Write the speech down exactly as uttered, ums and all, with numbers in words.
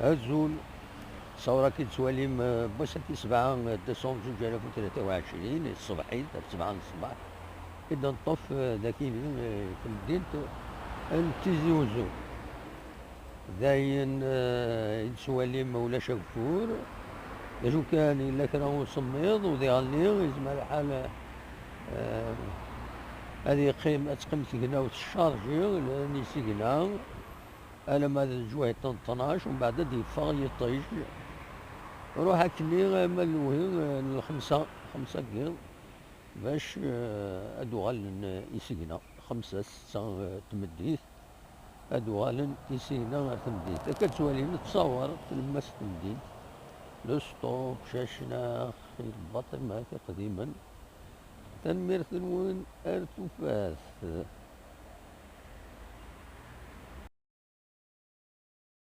Azul. Ṣawra k-id-ttwalim, eh, n wass-agi sebɛa, eh, décembre zuǧ alaf u tlata u ɛecrin, ṣṣbeḥ-id, ar sebɛa n ṣṣbeḥ, i d-neṭṭef, eh, dagi, eh, temdint, eh, n Tizi Uzzu. Dayen, eh, i d-ttwalim ulac ageffur. D acu kan, yella kra usemmiḍ, u diɣenni, yezmer lḥal, eh, ad yeqqim, ad teqqim tegna-w teccarji, llan isigna, alamma d leǧwayeh n ṭnac, umbeɛd ad d-yeffeɣ yiṭij. Ruḥ akkenni arma d lewhi, eh, n lxemsa, xemsa n yiḍ, bac, eh, ad d-uɣalen isigna, xemsa, setta, eh, n tmeddit, ad d-uɣalen isigna ɣer temdint. Akka ttwalin, ttṣawar tlemmast n temdint, Lesṭuf, Cacnax, Xir Baṭima, Iqdimen. Tanemmirt-nwen, ar tufat.